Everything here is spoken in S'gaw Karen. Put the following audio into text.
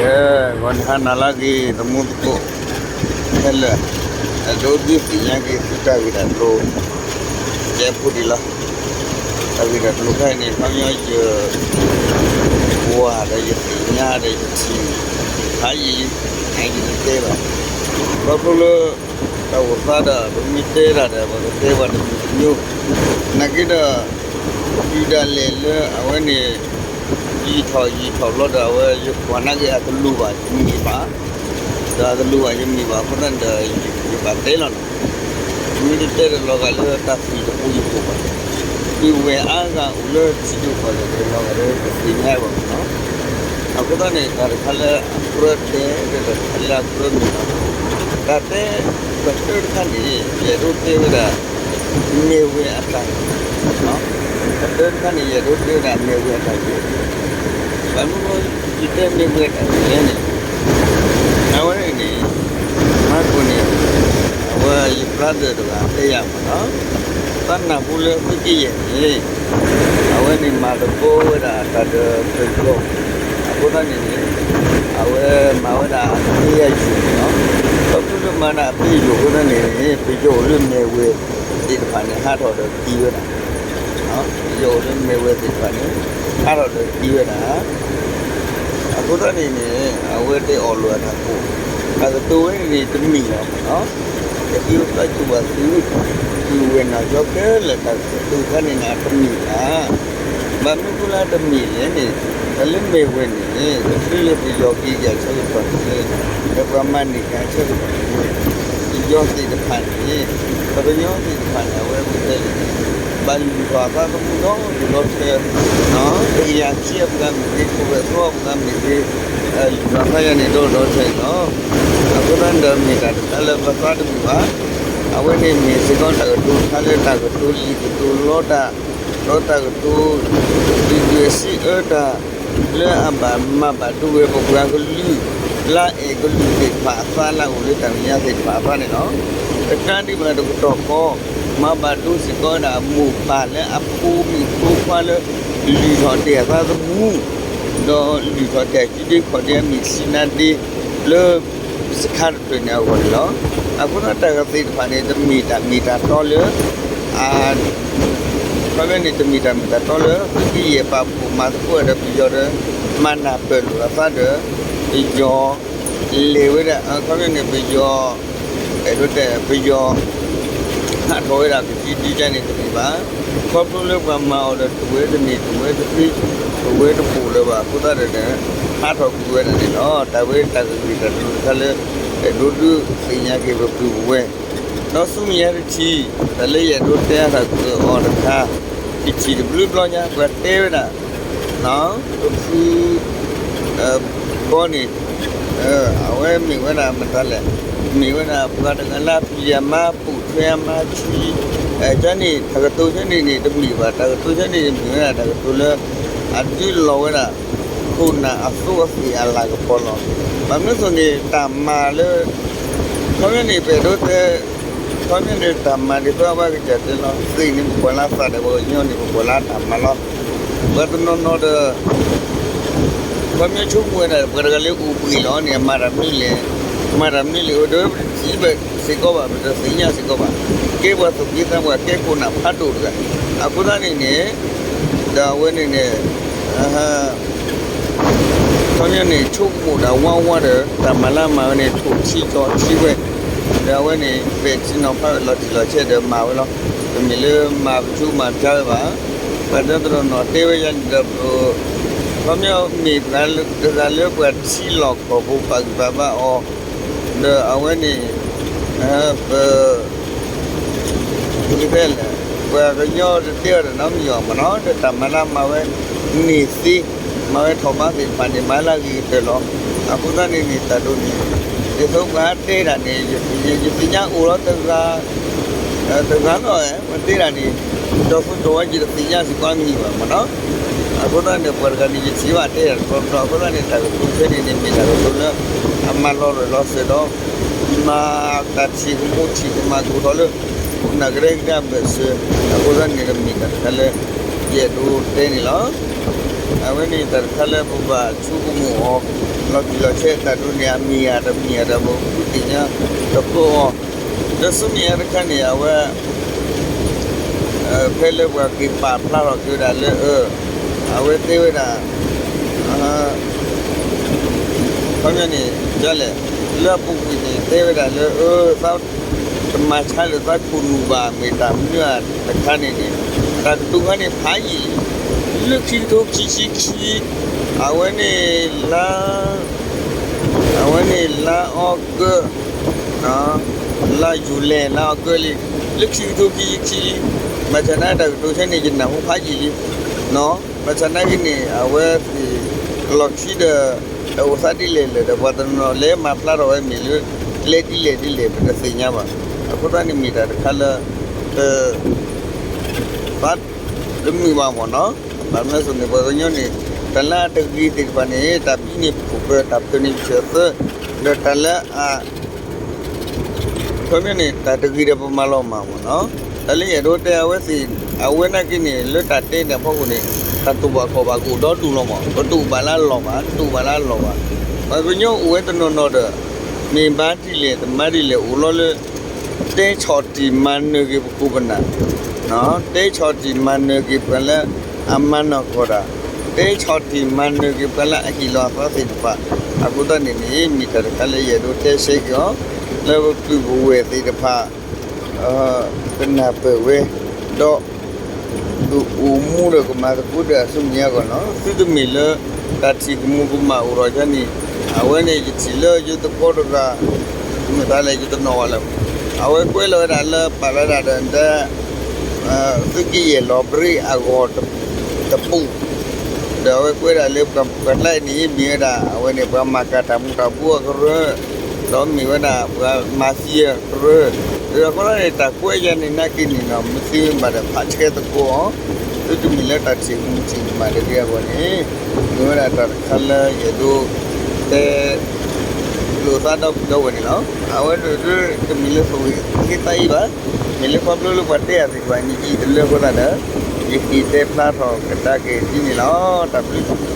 ကဲ, ဂီၤနံၤဟါနၤလၢအဂ့ၤ သမူသကိးခဲလၢာ်, အဲၣ်ဒိးဒုးသ့ၣ်ညါက့ၤသုတၢ်ဂ့ၢ်တၢ်ကျိၤ ကဲဖိဒံးလီၤ. တၢ်ဂ့ၢ်တၢ်ကျိၤခဲအံၤန့ၣ် ခီပညီယကွၢ်ဒီးယသ့ၣ်ညါဒီးယထံၣ် ဖးယံာ်လံ, ယတတဲဘၣ်. ခီဖျိလၢ တၢ်အိၣ်သးဒီး ပမ့ၢ်တဲတၢ်ဒီး ပကတဲပှၤတမံၤတမံၤ, နာ်က့ဒီး တုၤဒၣ်လဲာ်လၢအဝဲန့ၣ် ယံာ်ထီၣ်ယံာ်ထီၣ်ဘျီဒီး အဝဲယကွၢ်နာ်က့အတလိၣ်ဘၣ်ယမ့ၢ်ဘၣ်, ဒီးအတလိၣ်ဘၣ်ယမ့ၢ်ဘၣ်အဃိသတးဒီး ယဘၣ်တဲလီၤနီၤ. မ့ၢ်တတဲတလီၤဂာ်လၢတၢ်သံၣ်တပူၤယပူၤဘၣ်, ဒုးဝဲအါဂၤအိၣ်လၢထံဒိၣ်ကီၢ်လဲၢ်တလီၤဂာ်လၢပသ့ၣ်ညါဘၣ်မ့ၢ်နီၤ. အဃိသတးန့ၣ် တၢ်တခါလၢအကြၢးတဲ ဒီးတၢ်တခါလၢအကြၢးမ့ၢ်နီၤ, တၢ်တဲပတၢၢ်တခါန့ၣ် ယအဲၣ်ဒိးတဲဝဲဒၣ် မ့ၢ်ဝဲအတၢ်ဂ့ၢ်, ပတၢၢ်တခါန့ၣ် ယအဲၣ်ဒိးတဲဝဲဒၣ်မ့ၢ်ဝဲအတၢ်ဂ့ၢ်, ဘၣ်မနုၤဃိ ယတဲမ့ၢ်ဝဲအတၢ်ဂ့ၢ်လဲၣ်န့ၣ်, အဝဲန့ၣ် မၤကိၣ်န့ၣ် အဝဲယ brother တဂၤတဲယၤမ့ၢ်နီၤ, သးနၢ်ဟူလၢသုးက့ယဲၢ်န့ၣ် အဝဲန့ၣ်မၤသကိးဝဲဒၣ်တၢ်ဒီးပယီၤ, အဃိသတးန့ၣ်န့ၣ် အဝဲမၤဝဲဒၣ်အပ့ယၤယိာ်န့ၣ်လီၤ. ခီဖျိလၢမၤဒၣ်အပ့ယိာ်အဃိသတးန့ၣ်န့ၣ် ပယီၤအိၣ်လၢမဲၢ်ဝဲၤသ့ၣ်တဖၣ်န့ၣ် ဟးထီၣ်ဒီးသံဝဲဒၣ်, ပယီၤအိၣ်လၢမဲၢ်ဝဲၤသ့ၣ်တဖၣ်န့ၣ် ဟးထီၣ်ဒီးသံဝဲဒၣ်. အဃိသတးန့ၣ်န့ၣ် အဝဲသ့ၣ်အီၣ်လိာ်အတၢ်ကိၢ်, တၢ်ကတိၤဝဲန့ၣ်န့ၣ်တမ့ၢ်လီၤမ့ၢ်နီၤ. ပသုးသးစူၤဘၣ်သု, သုးဝဲၢ်နီၢ်ကၠီခဲလၢာ် တၢ်ကတိၤခါန့ၣ်န့ၣ်အတမ့ၢ်ဘၣ်. ဘၣ်မနုၤဃိလၢအတမ့ၢ်လဲၣ်န့ၣ်, တၢ်လၢမဲၢ်ဝဲၤန့ၣ် တချုးလၢပယီၤက့ၤက့ၤအဆၢကတီၢ်န့ၣ်, ဒီးပှၤမၤန့ၢ်က့ၤအဆၢကတီၢ်န့ၣ် ပယီၤသ့ၣ်တဖၣ်န့ၣ်, ပှၤကညီသ့ၣ်တဖၣ်န့ၣ် အဝဲပတဲလဲၣ်န့ၣ်, ဘၣ်လုၢ်ထီၣ်အသးသမူဒီဒူၣ်ဒီထၢ, တကယၤခံအပှၤမ့ၢ်ဂ့ၤ, ခိၣ်ဖျၢၣ်သီအပှၤမ့ၢ်ဂ့ၤ, လုၢ်ထီၣ်သးယၤန့ၣ်ဒီဒူၣ်ဒီထၢန့ၣ်လီၤ. အဃိသတးန့ၣ်ဒီးမ့ၢ်တၢ်တခါလၢပသးတမုာ်ဘၣ်. အဝဲန့ၣ်မ့ၢ်စ့ၢ်ကီးတၢ်ကတိၤတခါလၢတၢ်ကတိၤလံာ်ကတိၤလီတၢ်, ဒီးတၢ်ကတိၤ ဒုၣ်ဒွဲၣ်စံးအၢတၢ် လၢအဘၣ်မၤဘၣ်ဒိဝဲပပှၤကလုာ် လၢအဲၣ်ကလုာ်သ့ၣ်တဖၣ်အသး လၢအအိၣ်လၢတၢ်မဲာ်ညါသ့ၣ်တဖၣ်အသးန့ၣ်လီၤ. တကးဒံးဘၣ်တကတီၢ်ဃီ, မၤဘၣ်ဒိစ့ၢ်ကီးဝဲဒၣ်အမိၢ်ပၢ်လၢအဖိမုၣ်ဖိခွါလၢ လုၢ်ထီၣ်တ့ၢ်အသးသမူ, ဒီးလုၢ်ထီၣ်တ့ၢ်အစုဒ့ခီၣ်ဒ့အမ့ၢ်ဆံနါဒ့ လၢ စခါတဖျၢၣ်န့ၣ်အဂီၢ်န့ၣ်လီၤ. အဃိသတးတၢ်ဂ့ၢ်သ့ၣ်တဖၣ်န့ၣ် တမ့ၢ်တၢ်မ့ၢ်တၢ်တီလၢ အ ခီပညီန့ၣ် တမ့ၢ်တၢ်မ့ၢ်တၢ်တီလၢ သုးက့ယဲၢ်ပာ်ဖှိၣ်မၤသကိးဒီးပယီၤဒီး မၤနၢ်ပၢၢ်လိာ်အသးဒီး ပယီၤ လဲၤဝဲဒၣ် ခီပညီန့ၣ် ပယီၤ အဲၣ်ဒိးတဲ ပယီၤ ဟးထီၣ်ဝဲဒၣ်ကသံဒ်န့ၣ်တမ့ၢ်ဘၣ်. ခီဖျိလၢပှၤမၤအီၤဒီး တဝဲတန့ၢ် တဝဲတသ့ တဝဲတပိာ်လၢၤဘၣ်အဃိသတးဒီး ဟးထီၣ်ကွံာ်ဝဲဒၣ်န့ၣ်လီၤ. တၢ်ဝဲတၢ်ဂ့ၢ်တၢ်ကျိၤတခါလၢ အဲၣ်ဒိးဒုးသ့ၣ်ညါက့ၤပပုၢ်ပဝဲၢ် ဒီးဆူမဲာ်ညါတထံၣ် တၢ်လၢယအဲၣ်ဒိးတဲအါထီၣ်ကအီၤတခါ ယထံၣ်တဘျုးဘျီညါ ပှၤတဲဝဲဒၣ် ပဖု ကီန့ၣ် အဝဲမ့ၢ်ဝဲဒၣ်မတၤလဲၣ်, မ့ၢ်ဝဲဒၣ်ပှၤတဂၤလၢအပျံၤအမါ ပိာ်ထွဲအမါဆံ ကန့ၣ် တၢ်ကတိၤဆၢန့ၣ်န့ၣ် တမ့ၢ်ဘၣ်, တၢ်ကတိၤဆၢန့ၣ် မ့ၢ်ဝဲဒၣ်တၢ်ကတိၤလၢ အဒုးလီၤဝဲဒၣ် ခိၣ်နၢ်အသိအသ့ၣ်အလၤကပီၤလီၤ. ဘၣ်မနုၤအဃိန့ၣ် တၢ်မၤလၢ ခီပညီန့ၣ် ပအဲၣ်ဒိးတဲ ခီပညီန့ၣ် တၢ်မၤဒ်သိးအဝဲကစၢ်တဲလီၤ သ့ၣ်န့ၣ် ပကွၢ်လၢသးဒီး ပှၤကညီန့ၣ် ပကွၢ်လၢတၢ်မၤလီၤ. ပှၤတနီၤနီၤဒီး ခီပညီဆိကမိၣ်ဝဲဒၣ် ပှၤတဂၤလၢအိၣ်ဘှံးလီၤန့ၣ် မၤတၢ်မနုၤလဲၣ်, မၤတၢ်မနုၤလဲၣ် အိၣ်ဒီးပတထံၣ်ဘၣ်စ့ၢ်ကီးဘၣ် ပတသ့ၣ်ညါစ့ၢ်ကီးဘၣ်. ကဲပှၤသူၣ်က့သးပှၢ် ကဲခိၣ်နၢ်ဖးဒိၣ်တဂၤ, အဃိသတးန့ၣ်န့ၣ် ဒီးအဝဲန့ၣ်န့ၣ် ခီပညီန့ၣ် ဆိကမိၣ်တၢ်ဝါဝါဒီး တၢ်မၤလၢမၤဝဲန့ၣ် ထိၣ်ထံကၠီထံဝဲ, ဒီးအဝဲန့ၣ် ပဲာ်ထံနီၤဖးဝဲလီၤတံၢ်လီၤဆဲးဒီးမၤဝဲလီၤ. တမ့ၢ်လၢမၤပဆူးမၤပဆါဝဲဘၣ်. ပှၤတနီၤနီၤတဲဝဲယၤန့ၣ်ဒီး ခီပညီမ့ၢ်ပှၤတဂၤလၢပှၤထံလီၢ်ကီၢ်ပူၤပာ်ဂံၢ်ပာ်ဘါအီၤ, ဒီးအဝဲန့ၣ် ပ ပှၤကညီတတဲအီၤဒီးနီတမံၤအီၤမ့ၢ်နီၤ, ဒီးတၢ်မၤလၢမၤဝဲန့ၣ်သ့, မၤဝဲထီၣ်ဘးသ့ၣ်တဖၣ်န့ၣ် မၤလၢအဂ့ၤကတၢၢ်လီၤ. အဃိသတးန့ၣ်န့ၣ် တၢ်ဒိးန့ၣ် ဒ်သိးပှၤတဲဒၣ်န့ၣ် ယသ့ၣ်ညါအိၣ်လီၤတဂၤ တဂၤလီၤ, ပှၤတဲဒၣ်န့ၣ် ဒီးသိးဒီးဝဲယတသ့ၣ်ညါစ့ၢ်ကီးအမံၤဘၣ်မ့ၢ်နီၤ. အဃိသတးန့ၣ် ပှၤတဂၤန့ၣ် ယထံၣ်ဘၣ်တဲဒၣ်တဘျီဘျီ အဃိသတးန့ၣ် တၢ်ကတိၤဆၢန့ၣ်န့ၣ် မ့ၢ်တၢ်ကတိၤလၢ အမၤလီၤရၢၢ်လီၤစၢၤဒီး မၤတၢ်ထံၣ်ကမူထံၣ်ကမၤကိၢ်ထီၣ်လၢ ခိၣ်နၢ်ကရဲကဒါဘၢၣ်စၢၤ, အဃိသတးန့ၣ် မ့ၢ်တၢ်တခါလၢ ယအဲၣ်ဒိးတဲန့ၣ်လီၤ. အဝဲန့ၣ်တၢ်တခါလၢပဘၣ်ဆိကမိၣ်အီၤ လီၤတံၢ်လီၤဆဲးတၢ်ဒိးန့ၢ်အမံၤဧါတမံၤဧါဒီး ပဃုသ့ၣ်ညါတကိးအီၤ, ဒီးဆူမဲာ်ညါတခါန့ၣ် အဝဲ ဖဲလၢပှၤက့ၤပာ်ဖျါထီၣ်က့ၤဝဲဒၣ်လၢ အဝဲတဲဝဲဒၣ် ခီပညီန့ၣ် ကလဲၣ်, လၢအပူၤကွံာ်န့ၣ် တဲဝဲဒၣ်လၢ အၢ သးတမၤဆါလၢသးခိၣ်နူာ်ဘၣ် မ့ၢ်တၢ်မနုၤဧါတခါန့ၣ်န့ၣ် တၢ်ကတိၤခါန့ၣ်ဖးယံာ်လံ, လၢခံကထိခံဆံခံ အဝဲန့ၣ်လါ အဝဲန့ၣ်လါအီကူး လါယူၤလံ လါအီကူးလံ, လၢခံကထိခံဆံခံလံ, ဘၣ်ဆၣ်နာ်က့တၢ်ကတိၤဆၢန့ၣ် ယနၢ်ဟူဖးယံာ်လံ, ဘၣ်ဆၣ်နာ်က့န့ၣ် အဝဲသ့ၣ် လီၢ်ခံဒီး တၢ်အိၣ်သးဒ်လဲၣ်လဲၣ်ဒီး ပှၤတနီၤနီၤလဲၤမၤဖျါထီၣ်ဝဲမ့ၢ်လၢ ကျဲဒ်လဲၣ်ဒ်လဲၣ် ပတသ့ၣ်ညါဘၣ်, အဃိသတးန့ၣ်မ့ၢ်တၢ်တခါလၢ ပ သးတမုာ်ဘၣ်မ့ၢ်နီၤ, ဘၣ်မနုၤအဃိန့ၣ် ပှၤကညီန့ၣ် တၢ်လၢအတဂ့ၤသ့ၣ်တဖၣ်န့ၣ် တၢ်ဘံန့ၣ်ပခိၣ်ပၢၤ တၢ်ဖၢန့ၣ်ဖၢသၢ, ဒီးတၢ်လၢအ ခီပညီန့ၣ် တၢ်တဂ့ၤဒီးပမၤလီၤမၢ်မ့ၢ်နီၤ, တၢ်လၢယအဲၣ်ဒိးတဲအဝဲသ့ၣ် အဝဲနာ်က့န့ၣ် လၢတၢ်တဲန့ၣ်အဖီခိၣ်န့ၣ် တၢ်တူၢ်ဘၣ်ခီၣ်ဘၣ်ကအိၣ်ဒီဒူၣ်လီၤမး, ပတူၢ်ဘၣ်လၢအလီၢ်ဘၣ်, တတူၢ်ဘၣ်လၢအလီၢ်ဘၣ်, ပှၤကညီအိၣ်ဝဲတနီၤနီၤဒီး မ့ၢ်ဘါဒ်လဲၣ်တမါဒ်လဲၣ် အိၣ်လီၤလၢ တဲဆီၣ်တံၢ်မၤနၢၤက့ၤပခိၣ်ပနၢ်, တဲဆီၣ်တံၢ်မၤနၢၤက့ၤပှၤလၢအမၤနၢၤကီၢ်တၢ်, တဲဆီၣ်တံၢ်မၤနၢၤက့ၤပှၤလၢအဟ့ၣ်လီၤအသးသ့ၣ်တဖၣ်, အဃိသတးန့ၣ်န့ၣ် မ့ၢ်တၢ်တခါလၢယအဲၣ်ဒိးတဲဆၢက့ၤအီၤ လၢပပုၢ်ပဝဲၢ်သ့ၣ်တဖၣ် ကနၢ်ပၢၢ်ဝဲ, ဒီး ကအိၣ်မူဒီးကမၤသကိးဒီးအဆူမဲာ်ညါအဂီၢ်လီၤ. သုတမ့ၢ်လၢ တၢ်ထံၣ်ကမူၤကမၣ်အိၣ်ထီၣ်ဒ်န့ၣ်, အဝဲန့ၣ်ယထံၣ်လၢယသကိးတဂၤ, မ့ၢ်တၢ်လဲၣ်ယတနီၣ်ဝဲလၢၤ, အဝဲကွဲးလီၤဝဲဒၣ်လၢပာ်လီၤဝဲဒၣ်ဒီး သုးက့ယဲၢ်လီၤဘရ့အဂီၢ်တပူၤ, ဒီးအဝဲကွဲးဒၣ်လၢပှၤကျါအံၤန့ၣ် မ့ၢ်ဝဲဒၣ် အဝဲန့ၣ် ပှၤမၤကၤတၢ်မူၤတၢ်ဘှီအကရၢ, ဒီးမ့ၢ်ဝဲဒၣ်ပှၤမၤသံအကရၢ, ဒီးအဃိသတးန့ၣ် တၢ်ကွဲးယၤန့ၣ်နာ်က့န့ၣ်ဒီး မ့ၢ်သုမ့ၢ်ဘၣ်ဒီးဖးဆှဲသကိးအီၤ, သုတမ့ၢ်လၢတၢ်ထံၣ်ကမူၤထံၣ်ကမၣ်တဂ့ၤအဂီၢ်န့ၣ်, မ့ၢ်ဝဲဒၣ်တၢ်တခါလၢယအဲၣ်ဒိး တဲ လိာ်သးဒီပုၢ်ဒီဝဲၢ်န့ၣ်လီၤ. အဝဲဒၣ်တမ့ၢ်လၢသးဝံၣ်သ့သးအံၤဘၣ်, မ့ၢ်လၢခီဖျိလၢပှၤတဲအသ့ၣ်တဖၣ်န့ၣ် ယံာ်တလၢအဃိသတးဒီး ယက့ၤတဲဖျါထီၣ်ကဒါက့ၤဒ်န့ၣ်လီၤ. တၢ်ဘျုး